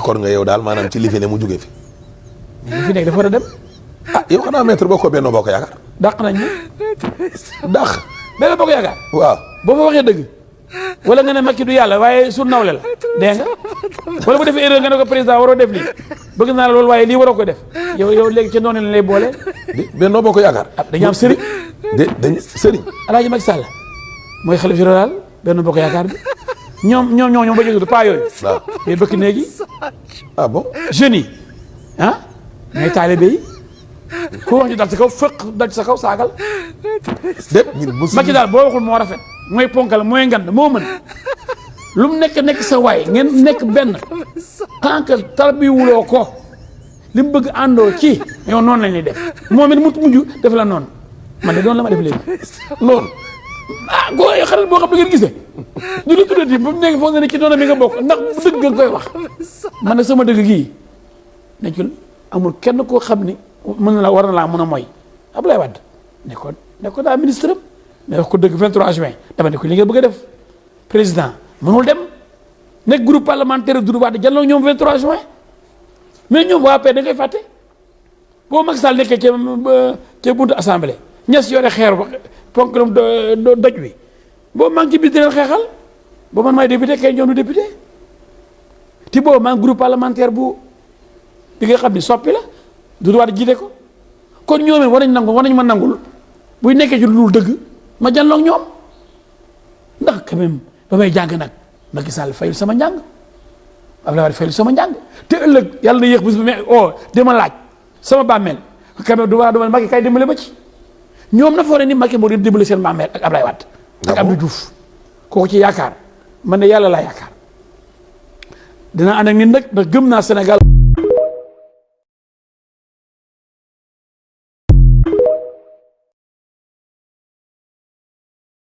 d'accord nga yow daal maanaam ci li fi ne mu jóge fi. mais li fi nekk dafa war a dem. ah yow xanaa maître boo ko Benno Bokk Yaakaar. dàq nañ ñu. dàq. Benno Bokk Yaakaar. waaw boo fa waxee dëgg. wala nga ne Macky du yàlla waaye su nawle la dégg nga wala bu defee erreur nga ne ko président waroo def lii bëgg naa la loolu waaye lii waroo ko def yow léegi ci noonu lañ lay boole. Benno Bokk Yaakaar. dañu am sëriñ. dañu sëriñ. Alaaji Macky Sall mooy xalif général Benno Bokk Yaakaar bi ñoom ba jógee paa yooyu. waaw day bëgg néegi. ah bon. jeunes yi ah ñooy taalibe yi ku wax ñu dal sa kaw fëq dal sa kaw saagal. Macky daal boo waxul moo rafet mooy ponkal mooy ngand moo mën lu mu nekk sa waay ngeen nekk benn tant que tarbiwuloo ko li mu bëgg àndoo ci yow noonu lañ lay def moom it mu mujj def la noonu man de doon la ma def léegi noonu ah góor yi xarit boo xam ne ngeen gisee du la tuddati ba mu nekk foog ne ci doona mi nga bokk ndax dëgg nga koy wax man nag sama dëgg gii nekkul amul kenn koo xam ni mën na la war na laa mën a mooy Abdoulaye Wade ne ko daa ministre am mais wax ko dëgg 23 juin dama ne ko li nga bëgg a def président mënul dem nekk groupe parlementaire Doudou Wade jàlloo ñoom 23 juin mais ñoom waa PDS da ngay fàtte boo Macky Sall nekkee ca buntu assemblée ñes yore xeer ba ponkalum doj wi boo maa ngi ci biir di leen xeexal boo man maay député kay ñoom du député ti boobu maa ngi groupe parlementaire bu bi nga xam ni soppi la Doudou Wade jiite ko kon ñoomee war nañ ma nangul buy nekkee ci lu dul dëgg ma jàlloo ak ñoom ndax quand même ba may jàng nag Macky Sall fayul sama njàng Abdoulaye Wade fayul sama njàng te ëllëg yàlla na yéex bis bu mais dama laaj sama bàmmeel quand même du ma Macky kay dimbale ma ci ñoom na foog ne ni Macky moo di dimbale seen bàmmeel ak Abdoulaye Wade ak Abdou Diouf kooku ci yaakaar man ne yàlla laa yaakaar dina ànd ak nit nag ndax gëm naa Sénégal